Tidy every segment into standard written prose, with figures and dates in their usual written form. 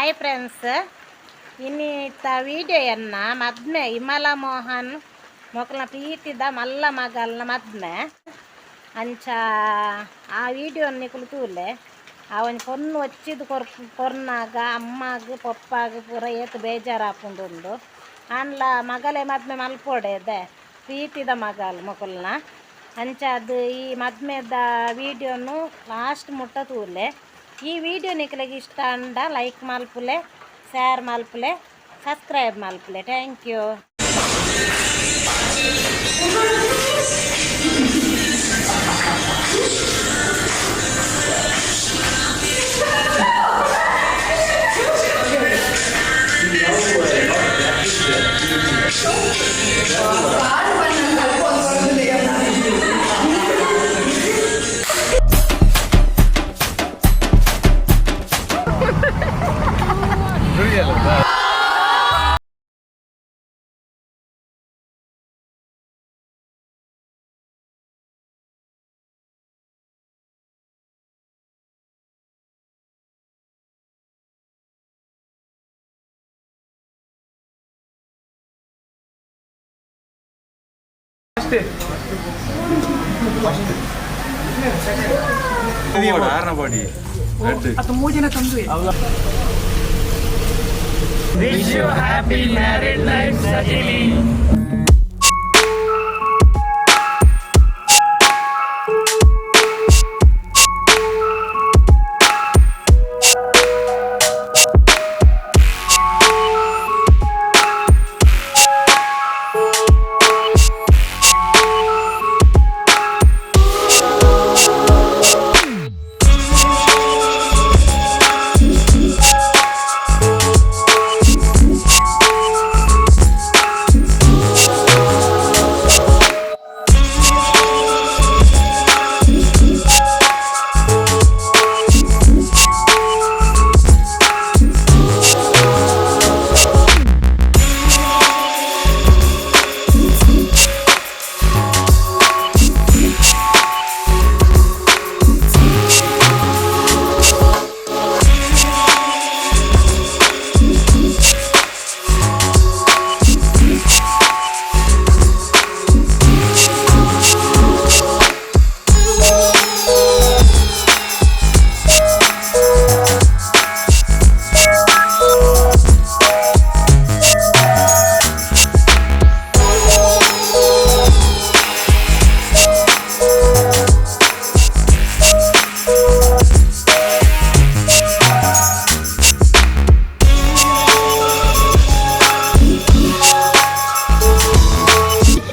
Hi friends, ಇನ್ನಿತ್ತ video ಎನ್ನ ಮದ್ಮೆ. ವಿಮಲ ಮೋಹನ್ ಮೊಕಲ್ನ ಪ್ರೀತಿದ ಮಲ್ಲ ಮಗಲ್ನ ಮದ್ಮೆ. ಅಂಚ ಆ ವಿಡಿಯೋ ನಿಕುಲು ತೂಲೆ. ಆ ಒಂಜಿ ಪೊನ್ನು ಒಚ್ಚಿದ್ ಕೊರ್ ಕೊರ್ನಾಗ ಅಮ್ಮಗ್ ಪೊಪ್ಪಾಗ್ ಪೂರ ಏತ್ ಬೇಜಾರಾಪುಂಡುಂದು. ಆಂಡ್ಲ ಮಗಲೆ ಮದ್ಮೆ ಮಲ್ಪೊಡೆದೆ, ಪ್ರೀತಿದ ಮಗಲ್ ಮೊಕಲ್ನ. ಅಂಚಾದ್ ಈ ಮದ್ಮೆದ ವಿಡಿಯೋನು ಲಾಸ್ಟ್ ಮುಟ್ಟ ತೂಲೆ. ಈ ವಿಡಿಯೋ ನಿಕ್ಲೆಗ್ ಇಷ್ಟ ಆಂಡ ಲೈಕ್ ಮಲ್ಪುಲೆ, ಶೇರ್ ಮಲ್ಪುಲೆ, ಸಬ್ಸ್ಕ್ರೈಬ್ ಮಲ್ಪುಲೆ. Thank you. ಆರ್ನ ಬಾಡಿ. Wish you happy married life, Sajili.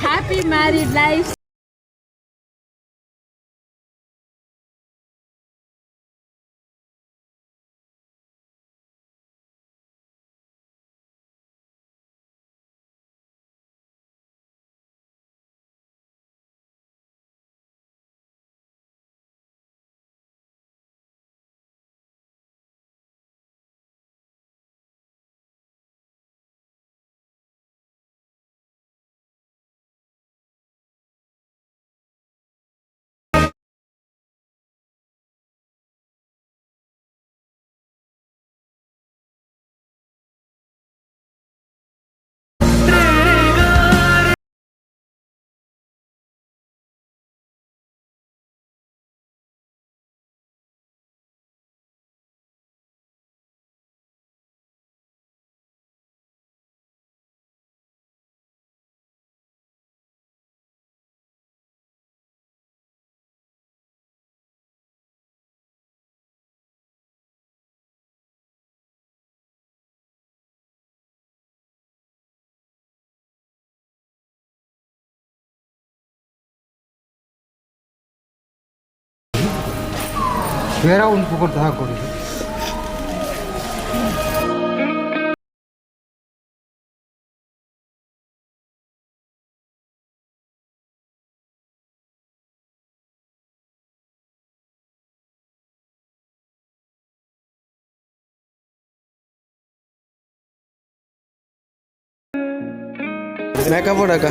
Happy married life. ಬೇರೆ ಒಂದು ಕೊಡ್ತಾ ಹಾಕೊಡಿ. ಮೇಕಪ್ ಮಾಡಕ.